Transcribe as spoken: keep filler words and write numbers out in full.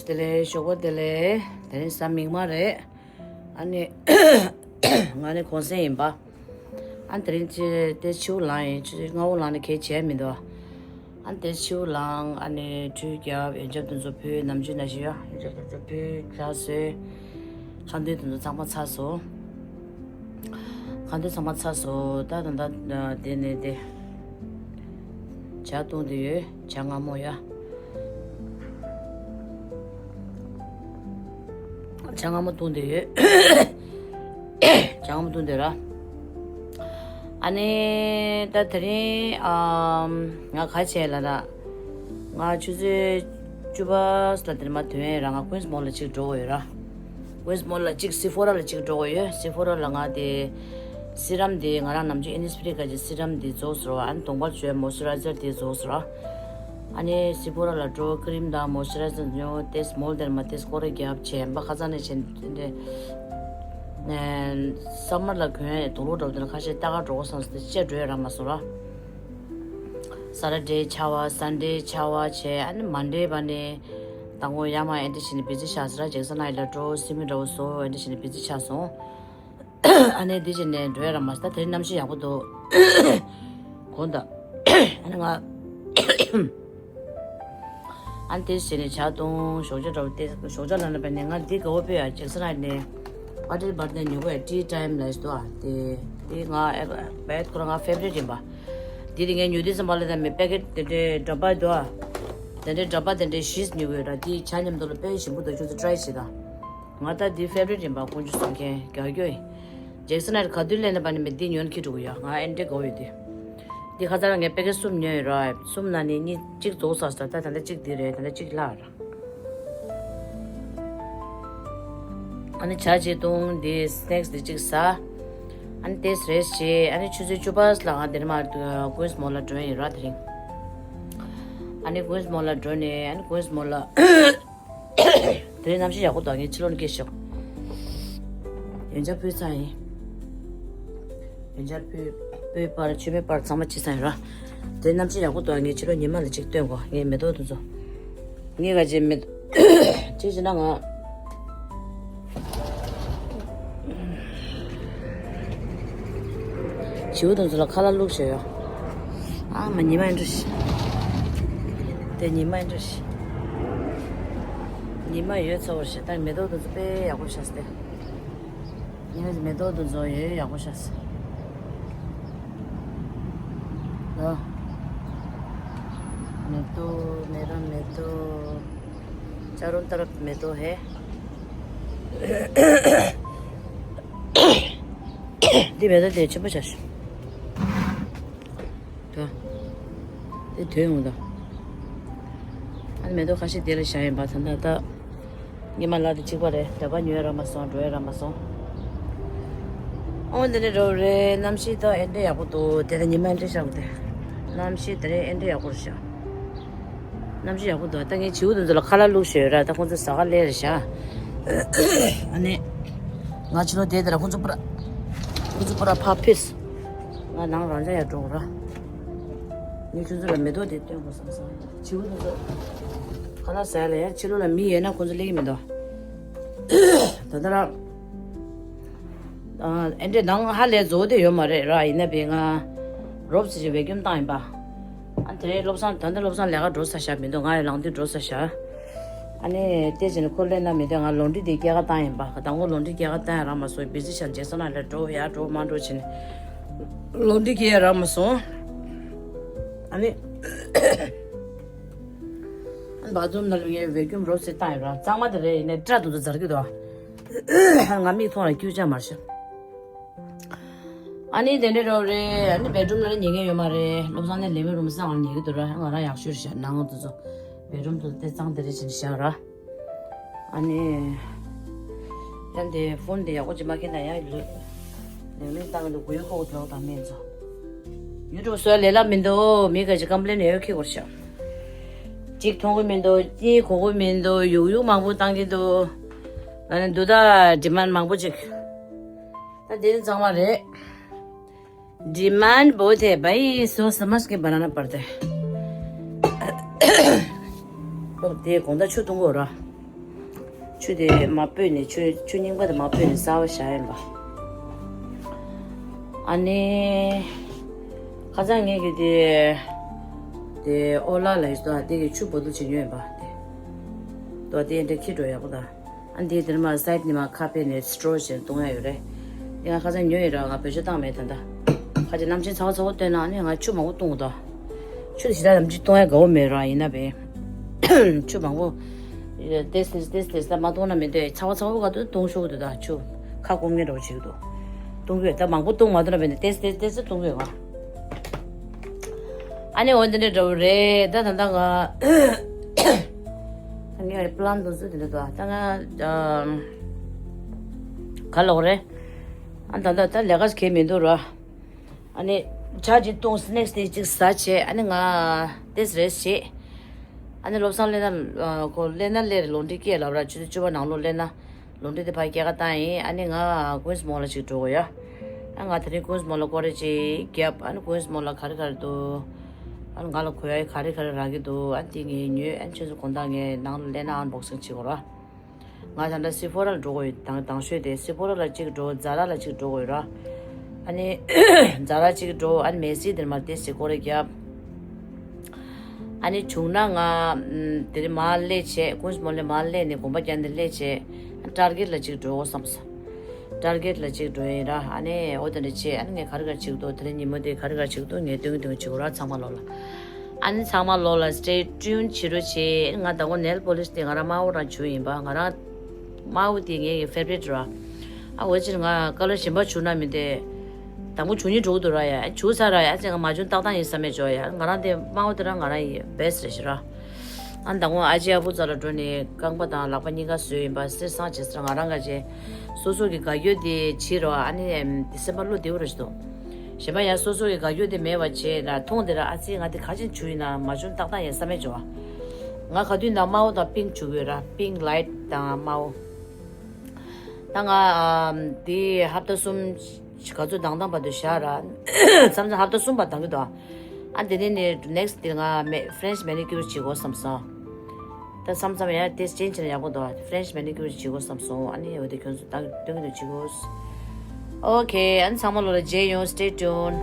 བདེ་ལེགས། ཞོགས་པ་བདེ་ལེགས། དེ་རིང་གཟའ་མིག་དམར་རེད། ཨ་ནི་ང་ནི་གུང་སེང་ཡིན་པ། ཨ་དེ་རིང་ཅི་ཏེ་ཕྱི་པོ་ལངས་ཡིན། ཕྱི་སྔ་པོ་ལངས་ནས་གས་བྱས་མི་འདུག་ཨ་ཏེ་ཕྱི་པོ་ལངས། ཨ་ནི་ཁྲུས་རྒྱབ། ཡོན་ཆབ་དེ་ཚོ་ཕུལ། ནམ་རྒྱུན་ནང་བཞིན་ཡོད། ཡོན་ཆབ་དེ་ཚོ་ཕུལ། ཇ་བཟོས། ཁ་འདོན་དེ་ཚོ་ཚང་མ་ཚར་སོང་། ཁ་འདོན་ཚང་མ་ཚར་སོང་། ད་ད་ད་དེ་ནས་དེ་ཇ་བཏུང་དེ་ཡོད། ཇ་མངར་མོ་ཡ། ཇ་མངར་མོ་བཏུང་དེ་ཡོད། ཇ་མངར་མོ་བཏུང་དེ་ར། ཨ་ནི་ད་དེ་རིང་ཨམ་ང་ག་བྱས་ལ་ར། ང་ཆུ་ཚོད་བཅུ་པ་ལ་དེར་མ་ཐོན་ར། ང་ཀུན་སི་མོལ་ལ་གཅིག་འགྲོ་དགོས་ཡོད་ར། ཀུན་སི་མོལ་ལ་གཅིག་སི་ཕོ་ར་ལ་གཅིག་འགྲོ་དགོས་ཡོད། སི་ཕོ་ར་ལ་ང་དེ་སི་རམ་དེ་ང་རང་ནམ་རྒྱུན་ཨིན་ནི་སི་པི་རི་ཀ་གི་སི་རམ་དེ་རྫོགས་སོང་ར། ཨ་ནི་གདོང་པར་བྱོས་མོ་སི་ཅུ་རའི་ཛར་དེ་རྫོགས་སོང་ར། ཨ་ནི་སི་ཕོ་ར་ལ་འགྲོ། ཀི་རིམ་དང་མོ་སི་ཅུ་རའི་ཛར་ཉོ། ཏེས་མོལ་དེར་མ་ཏེས་སྐོར་ར་རྒྱབ་བྱས་པ། ཁ་སང་ནས་བྱས་ཏེ་སམ་མར་ལ་གོན་དུག་ལོག་འགྲོ་དེ་ལ་ཁ་ཤས་ལྟ་ག་འགྲོ་དགོས་བསམ་སྟེ་བཅད་འགྲོ་ཡ་རག་མ་སོང་ར། སེ་ཊར་ཌེ་ཆར་པ། སན་ཌེ་ཆར་པ་བྱས། ཨ་ནི་མན་ཌེ་བ་ནས་དང་པོ་ཡར་མར་ཨེ་འདྲ་བྱས་ནས་བི་ཛི་ཆགས་སོང་ར། ཇེག་སན་ཧའེཊ་ལ་འགྲོ། སི་མི་འདྲ་པོ་བཟོ། ཨེ་འདྲ་བྱས་ནས་བི་ཛི་ཆགས་སོང་། ཨ་ནི་འདི་བྱས་ནས་འགྲོ་ཡ་རག་མ་སོང་། ད་དེ་རིང་གནམ་གཤིས་ཡག་པོ་འདུག་གོ་ད། ཨ་ནི་ང་ཨ་ནི་དེ་བྱས་ནས་ཇ་བཏུང་། ཞོགས་ཇ་འདྲ་པོ་དེ། ཞོགས་ཇ་ལ་ན་པ་ནས་ང་འདི་དགའ་པོ་དཔེ་ཡ། ཇེག་སན་ཧའེཊ་ནས་པ་ཊི་པ་ཊི་ནས་ཉོ་གི་ཡ། ཊི་ཊའིམ་ལབ་ཡ་ཞིག་འདུག་ཨ། དེ་དེ་ང་ཨེ་བེད་ཁོ་རང་ང་ཕེ་ཝ་རིཊ་ཡིན་པ། དེ་དེ་ངས་ཉོ་དུས་ཙམ་པ་ལ་ད་མི་པེ་ཀེཊ་དེ་འདྲའི་འདྲ་པ་འདུག་ཨ། དེ་འདྲའི་འདྲ་པ་དེ་འདྲའི་བཞི་ཉོ་གི་ཡོད་ར། དེ་ཇ་མཉམ་དུ་ལ་དཔེ་ཞིམ་པོ་འདུག་ཁྱོད་ཚོ་ཊ་རའི་བྱེད་དང་། ང་ད་འདི་ཕེ་ཝ་རིཊ་ཡིན་པ། དཀོན་མཆོག་གསུམ་མཁྱེན་རྒྱག་རྒྱུ་ཡིན། ཇེག་སན་ཧའེཊ་ག་དུས་སླེབས་ན་པ་ནི་མི་འདི་ཉོ་ན་འཁྱེར་འགྲོ་གི་ཡོད། ང་ཨེ་འདྲའི་དགའ་པོ་ཡོད་དེ། འདི་ཁ་སང་ངས་པེ་ཀེཊ་གསུམ་ཉོས་ཡོད་ར། གསུམ་ནང་ནས་གཉིས་གཅིག་རྫོགས་ཚར་སོང་། ད་ད་ལྟ་གཅིག་འདི་རེད། ད་ལྟ་གཅིག་ལྷག་ར། ཨ་ནི་ཇ་གཅིག་བཏུང་། འདི་སི་ནེག་སི་འདི་གཅིག་ཟ། ཨ་ནི་ཏེས་རེསཊ་བྱས། ཨ་ནི་ཆུ་ཚོད་བཅུ་པ་ལ་ང་འདིར་མར་ཀུན་སི་མོལ་ལ་འགྲོ་ཡིན་ར་དེ་རིང་། ཨ་ནི་ཀུན་སི་མོལ་ལ་འགྲོ་ནས། ཨ་ནི་ཀུན་སི་མོལ་ལ། དེ་རིང་གནམ་གཤིས་ཡག་པོ་འདུག་ངས་ཕྱི་ལོགས་ནས་སྐད་ཤོག་ཡོན་ཆབ་ཕུལ་ཚར་ཡིན། ཡོན་ཆབ་ཕུལ། སྤོས་པར་མཆོད་མེ་པར་ཚང་མ་ཅི་ཚང་ཡིན་ར། དེ་གནམ་གཤིས་ཡག་པོ་འདུག་ངས་ཕྱི་ལོགས་ཉི་མ་ལ་ཅིག་སྟོན་གོ་ངས་མེ་ཏོག་དེ་ཚོ། ངས་ག་ཅི་མེ་ཅི་བྱེད་ན་ང་བྱིའུ་དེ་ཚོ་ལ་ཁ་ལག་བླུགས་བྱས་ཡོད། ཨ་མ་ཉི་མ་ཡིན་འགྲོ་ཤི། དེ་ཉི་མ་ཡིན་འགྲོ་ཤི། ཉི་མ་ཡོད་ཚོར་བ་ཞིག་ད་མེ་ཏོག་དེ་ཚོ་དཔེ་ཡག་པོ་ཤར་སྟེ། ཉི་མ་མེ་ཏོག་དེ་ཚོ་ཡོད་ཡག་པོ་ཤར་སྟེ། ལོ། མེ་ཏོག་མེ་རམ་མེ་ཏོག་ཅ་རོང་ཏ་རབ་མེ་ཏོག་ཧེ། འདི་མེ་ཏོག་དེ་ཆེན་པོ་ཤར་སོང་། དོ། དེ་དོན་ཡོང་དོ། ཨ་ནི་མེ་ཏོག་ཁ་ཤས་དེ་ལ་བཞག་ཡིན་པ་ད་ལྟ་ད། ཉི་མ་ལ་དེ་གཅིག་པ་རེད། འདྲ་པ་ཉོས་ར་མ་སོང་། འགྲོ་ཡ་ར་མ་སོང་། ཨོ་འདི་ནས་འགྲོ་རེད། གནམ་གཤིས་ད་ཨེ་འདྲ་ཡག་པོ་འདུག་དེ་ལ་ཉི་མ་ཨེ་འདྲ་ཤར་བ་དེ། གནམ་གཤིས་དེ་རིང་ཨེ་འདྲ་ཡག་པོ་རེད་ཤག་གནམ་གཤིས་ཡག་པོ་འདུག་ད་ངས་བྱིའུ་དེ་ཚོ་ལ་ཁ་ལག་བླུགས་བཞག་ཡོད་ར། ད་ཁོང་ཚོ་ཟ་ག་སླེབས་རེད་ཤག་ཨ་ནི། ང་ཕྱི་ལོགས་བསྡད་དེ་ར་ཁོང་ཚོ་པུ་ར། ཁོང་ཚོ་པུ་ར་ཕར་ཕེབས། ང་ནང་རང་འཇགས་ཡར་འགྲོ་ར། ངས་ཁྱོད་ཚོ་ལ་མེ་ཏོག་དེ་སྟོན་དགོས་བསམ་སོང་། བྱིའུ་དེ་ཚོ་ཁ་ལག་ཟ་ཡ་ལ་ཡ། ཕྱི་ལོགས་ལ་མི་ཡོད་ན་ཁོང་ཚོ་སླེབས་ཀྱི་མི་འདུག་ད་ལྟ་ར། ཨ་ཨེ་འདྲས་ནང་ཧ་ལས་བཟོ་དེ་ཡོད་མ་རེད་ར། ཡིན་ན་བས་ང་རོབ་ཙམ་ཅིག་བེ་ཀྱུམ་བཏང་ཡིན་པ། ཨ་དེ་རིང་བློ་བཟང་ད་ལྟ་བློ་བཟང་ལས་ཀ་འགྲོ་ས་ཤག་མི་འདུག་ང་ཡང་ལངས་དུས་འགྲོ་ས་ཤག་ཨ་ནི་དེ་བྱས་ནས་ཁོ་སླེབས་ན་མི་འདུག་ང་ལོན་ཌི་དེ་སྐྱེལ་ག་བཏང་ཡིན་པ། དང་པོ་ལོན་ཌི་སྐྱེལ་ག་བཏང་ཡ་རག་མ་སོང་། བི་ཛི་ཤག་ཇེག་སན་ཧའེཊ་ལ་འགྲོ་ཡ་འགྲོ་མ་འགྲོ་བྱས་ནས་ལོན་ཌི་སྐྱེལ་ཡ་རག་མ་སོང་། ཨ་ནི་བཱ་ཐི་རུམ་ནང་ལ་ངས་བེ་ཀྱུམ་རོབ་ཙམ་བཏང་ཡིན་པ། གཙང་མ་དེ་རེད། ཡིན་ནའི་སྐྲ་དེ་ཚོ་འཛར་གྱི་འདུག་ང་མིག་མཐོང་ལ་སྐྱུར་ཅག་མར་ཤོག་ཨ་ནི་དེ་འདྲ་རོ་རེད། ཨ་ནི་བེད་རུམ་ལ་ཉལ་མཁན་ཡོད་མ་རེད། བློ་བཟང་ནི་ལིབ་རུམ་སང་ལ་ཉལ་གི་འདུག་ར། ང་རང་ཡག་ཤོས་རེད་ཤག་ནང་དུ་ཚོ་བེད་རུམ་དུ་དེ་གཙང་དེ་རེད་ཕྱིན་བཞག་ར། ཨ་ནི་ཡང་དེ་ཕོན་དེ་ཡག་པོ་ཅིག་མ་ཁྱེར་ན་ཡང་ལུས་ལིང་ལིང་བཏང་གི་འདུག་གུ་ཡུ་ཁོག་དེ་འོག་དང་མེད་ཚོ། ཡུ་ཊུབ་བཟོ་ལས་སླ་མི་འདུག་མི་ག་ཅིག་ཀམ་པི་ལེན་ཡོད་ཁྱེར་དགོས་ཤག་གཅིག་མཐོང་གི་མི་འདུག་གཉིས་གོ་གི་མི་འདུག་ཡུག་ཡུག་མང་པོ་བཏང་གི་འདུག་ང་ནི་འདུག་ད་ཌི་མན་མང་པོ་ཅིག་ད་དེ་ནི་གཙང་མ་རེད། ཌི་མན་བོ་ཐེ་བའི་སོ་ས་མ་སྐེ་བ་ན་ན་པར་ཏེ། ལོག་དེ་དགོང་དག་ཆུ་བཏུང་གོ་ར། ཆུ་དེ་མ་སྤོས་ནས་ཆུ་ཆུ་རྙིང་པ་དེ་མ་སྤོས་ནས་གསར་པ་བཞག་ཡིན་པ། ཨ་ནི། ཁ་སང་ངེད་ཀྱི་དེ་དེ་ཨོ་ལ་ལ་ཡིན་ཟེར་དེ་གི་ཆུ་བོ་ཏོ་ཅིག་ཉོས་ཡིན་པ་དེ། དོ་དེ་འདྲ་ཁྱི་འགྲོ་ཡག་པོ་དང་། ཨ་འདི་དེར་མ་སའིད་ནི་མ་ཁ་ཕེ་ནས་སི་ཊོར་བྱས་གཏོང་ཡ་ཡོད་རེད། ཡང་ཁ་སང་ཉོས་ཡོད་ར། ང་བེད་སྤྱོད་བཏང་མེད་ད་ལྟ། ཁ་ཅིག་ནམ་ཕྱེད་ཚ་བ་ཚ་བོ་བཏོན་ན་ཨ་ནི་ང་ཆུ་མང་པོ་བཏུང་དང་། ཆུ་དེ་ཞེ་དྲག་ནམ་ཕྱེད་གཏོང་ཡ་དགའ་བོ་མེད་ར། ཡིན་ན་བས་ཆུ་མང་པོ་ཏེས་ཏེས་ཏེས་ཏེས་ད་མ་བཏུང་ན་མི་འདོད། ཚ་བ་ཚ་བོ་ག་དུ་བཏུང་ཤོག་དུ་ད་ཆུ་ཁ་སྐོམ་ངེས་འདྲ་བོ་བྱེད་ཀྱི་འདུག། བཏུང་གི་ཡོད། ད་མང་པོ་བཏུང་མ་ཐུབ་ན་བས་ཏེས་ཏེས་ཏེས་ཏེས་བཏུང་གི་ཡོད་ང་། ཨ་ནི་འོ་འདི་འདྲ་འདྲ་བོ་རེད། ད་ད་ལྟ་ང་ངའི་པི་ལན་འདུག་ཚུལ་འདི་འདྲ་འདུག། ད་ང་ག་ལོག་རེད། ཨ་ད་ལྟ་ད་ལས་ཀ་གང་མི་འདུག་ར། ཨ་ནི་ཇ་ཅིག་བཏུང་། སི་ནེག་སི་དེ་ཅིག་ཟ་བྱས། ཨ་ནི་ང་ཏེས་རེས་བྱས། ཨ་ནི་བློ་བཟང་སླེབས་ན་ཁོ་སླེབས་ན་སླེབས་རེད། ལོན་ཌི་སྐྱེལ་ལབ་ར། ཆུ་ཚོད་བཅུ་པ་ནང་ལོགས་སླེབས་ན། ལོན་ཌི་དེ་ཕར་སྐྱེལ་ག་བཏང་ཡིན། ཨ་ནི་ང་ཀུན་སི་མོལ་ལ་ཅིག་འགྲོ་དགོས་ཡ། ཨ་ང་དེ་རིང་ཀུན་སི་མོལ་ལ་སྐོར་རེ་ཅིག་བརྒྱབ། ཨ་ནི་ཀུན་སི་མོལ་ལ་ག་རེ་ག་རེ་འདུག། ཨ་ནི་ང་ལ་གོ་ཡ་ག་རེ་ག་རེ་རག་གི་འདུག། ཨ་འདི་ངས་ཉོས། ཨ་ནི་ཁྱེད་ཚོ་དགོང་དག་ངས་ནང་ལ་སླེབས་ན་ཨན་བོག་སིང་བྱེད་དགོས་ར། ང་ད་ལྟ་སི་ཕོ་ར་ལ་འགྲོ་དགོས་ཡོད། དང་དང་ཤོས་དེ་སི་ཕོ་ར་ལ་ཅིག་འགྲོ། ཛ་ར་ལ་ཅིག་འགྲོ་དགོས་ཡོད་ར། ཨ་ནི་ཛ་ར་ཅིག་འགྲོ། ཨ་ནི་མེ་སི་དེར་མར་ཏེས་ཅིག་སྐོར་རེ་བརྒྱབ། ཨ་ནི་བྱུང་ན་ང་ཨམ་དེ་རིང་མར་སླེབས་བྱས། ཀུན་སི་མོལ་ལ་མར་སླེབས་ནས་གོམ་པ་རྒྱག་ནས་སླེབས་བྱས། ཨ་ཊར་གེཊ་ལ་ཅིག་འགྲོ་དགོས་བསམ་སོང་། ཊར་གེཊ་ལ་ཅིག་འགྲོ་ཡིན་ར། ཨ་ནི་འོ་དེ་འདྲ་བྱས། ཨ་ནི་ངས་ག་རེ་ག་རེ་བྱེད་ཀྱི་འདུག། དེ་རིང་ཉིན་མོ་དེ་ག་རེ་ག་རེ་བྱེད་ཀྱི་འདུག། ངས་སྟོན་གྱི་སྟོན་གྱི་བྱེད་དགོས་ར། ཚང་མ་ལོག་ལ། ཨ་ནི་ཚང་མ་ལོག་ལ་སི་ཊེ་ཊིའུན་བྱེད་རོགས་བྱེད། ང་ད་གོ་ནེལ་པོ་ལིཤ་དེ་ང་རང་དམར་པོ་རང་བྱུགས་ཡིན་པ། ང་རང་དམར་པོ་དེ་ངའི་ཕེ་ཝ་རི་ཊི་ར། ཨ་འོ་ཕྱིར་ང་ཀ་ལར་གཞན་པ་བྱུགས་ན་མི་འདོད། དང་པོ་བྱུགས་སྙིང་འདོད་འདུག་ར་ཡ། བྱུགས་ཚར་ར་ཡ། ཨ་ཙི་ང་མ་བྱུགས་ཏག་ཏག་ཡིན་བསམ་མེད་འཇོག་ཡ། ང་རང་དེ་དམར་པོ་དེ་རང་ང་རང་ཡི་བེ་སི་ཊི་རེད་ཤག་ར། ཨ་ནི་ད་གོ་ཨ་ཅེ་ཨ་བུ་རྩ་ལ་འགྲོ་ནས་རྐང་པ་དང་ལག་པ་གཉིས་ཀ་བཟོས་ཡིན་པ། གསེར་སྲང་བྱས་ཚར། ང་རང་ག་ཅེ་སོ་སོ་གི་དགའ་སྐྱོ་དེ་བྱེད་རོགས། ཨ་ནི་ཨམ་དེ་སེམས་པ་བློ་བདེ་བོ་རེད་ཤག་འདུག། གཞན་པ་ཡང་སོ་སོ་གི་དགའ་སྐྱོ་དེ་མེད་པ་བྱས་ལ་མཐོང་དེ་ར། ཨ་ཙི་ང་དེ་ག་ཅིག་བྱུགས་ཡིན་ན་མ་བྱུང་ཏག་ཏག་ཡིན་བསམ་མེད་འཇོག། ང་ག་དུས་ན་དམར་པོ་དང་པིང་ཀི་བྱུགས་ཡོད་ར། པིང་ཀི་ལའིཊ་དང་དམར་པོ། ད་ང་ཨམ་དེ་ཧབ་ཏ་གསུམ་ག་ཚོད་ལྡང་ལྡང་བར་དུ་བཞག་ར། མཚམས་མཚམས་ཧབ་ཏ་གསུམ་པ་ལྡང་གི་འདུག། ཨ་དེ་ནས་ནས་ནེག་སི་ཊི་དེ་ང་མེ་ཕི་རེན་ཆི་མེ་ནི་ཀིའུར་བྱེད་དགོས་བསམ་སོང་། ད་མཚམས་མཚམས་ཡང་དེ་ཅེན་ཇི་བྱས་ན་ཡག་པོ་འདུག། ཕི་རེན་ཆི་མེ་ནི་ཀིའུར་བྱེད་དགོས་བསམ་སོང་། ཨ་ནི་འོ་དེ་ཁྱོད་ཚོ་ད་སྟོན་གྱི་འདུག། བྱེད་དགོས། ཨོ་ཁེ། ཨ་ནི་ཚང་མ་ལོག་ལ་མཇལ་ཡོང་། སི་ཊེ་ཊིའུན།